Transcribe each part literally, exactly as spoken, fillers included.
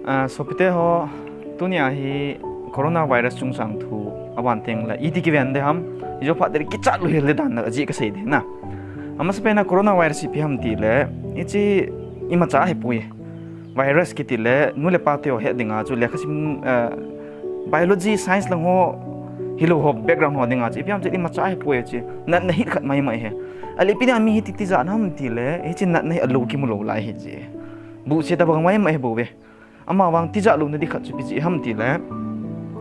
Ah, sopite ho, tunia hi coronavirus chungchang thu aban teng le iti kiven de ham, ijo phat de kichat lou hel de dan na ji kasei de na. Amasapen a coronavirus ipi ham ti le, ichi imacha hi pui. Virus kiti le, nu le pa te ho he dinga chu le khasim, ah, biology, science lang ho, hilou ho, background ho dinga chu, ipi ham chu imacha hi pui chi. Natna hit khat mai mai he. Ale ipi na mi hi titi ja nam ti le, ichi natna hi alou kimu lou lai hi chi. Bu se ta bang mai mai he bu ve. Ama vang tijat louna di khat chu ipi chi ham ti le,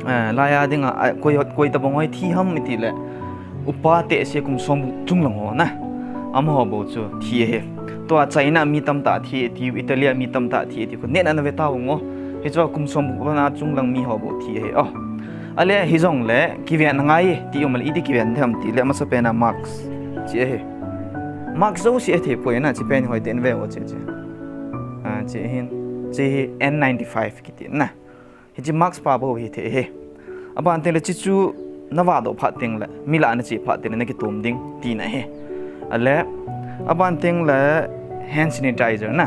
eh, laiya dinga, ah, koi, koi tabang hoi thi ham ti le, upa te se kum som chung lang ho na. Amaho bou chu thi he. Tua China mi tamtah thi ti, Italy mi tamtah thi ti, ko ne na na ve ta ngo. Hichu kum som pana chung lang mi ho bou thi he. Oh. Ale hijong le, kiven ngai ti um le iti kiven tham ti le, amasapen a mask chi he. Mask jo si he poi na, chi pen hoi ten ve o chi chi. Ah, chi hin, chi hi N ninety-five kiti na. Hichi mask pa bou hi the he. Aban teng le chi chu na va do phat teng le, mi la na chi phat teng le na kitum ding ti na he. Ale, aban teng le hand sanitizer na.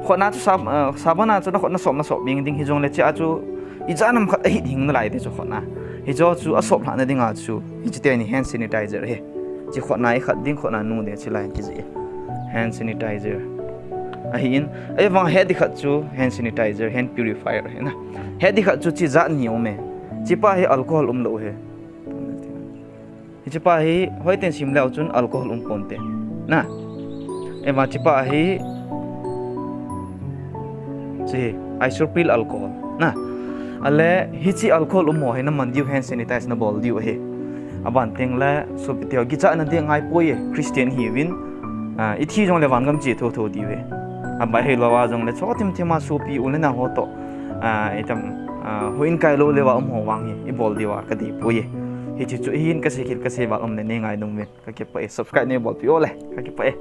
Khotna chu sab-, ah, sabon a chu na khotna sop na sop bing ding hijong le chi a chu ija nam khat ahit hing na lai te chu khotna. Hijo chu asop lhah na dinga chu, hichi teni hand sanitizer he. Chi khotna i khat ding khotna nu de chi lai ki ji. Hand sanitizer. Ahi in, ei vang he di khat chu hand sanitizer, hand purifier he na. He di khat chu chi jat ni um e. Chi pa hi alcohol um lou he. Hichi pa hi hoi ten sim leu chun alcohol um pon te. Na. Ema chi pa hi Chi isopropyl alcohol. Na. Ale hichi alcohol um ho hi na man diu hand sanitize na bol diu he. Aban teng le sopite ho kichat na di ngai poi e Christian hi vin. Ah, i thi jong le van gam chi tho tho diu he. Abai he lo wa jong le cho tim tim a sopi u le na ho to. Ah, itam, ah, ho in kai lo le wa um ho vang hi i bol diu a ka di poi e. Hichi chu hin ka se khil ka se va um le ne ngai dum ve. Ka kipa e subscribe ne bol pi o le. Ka kipa e.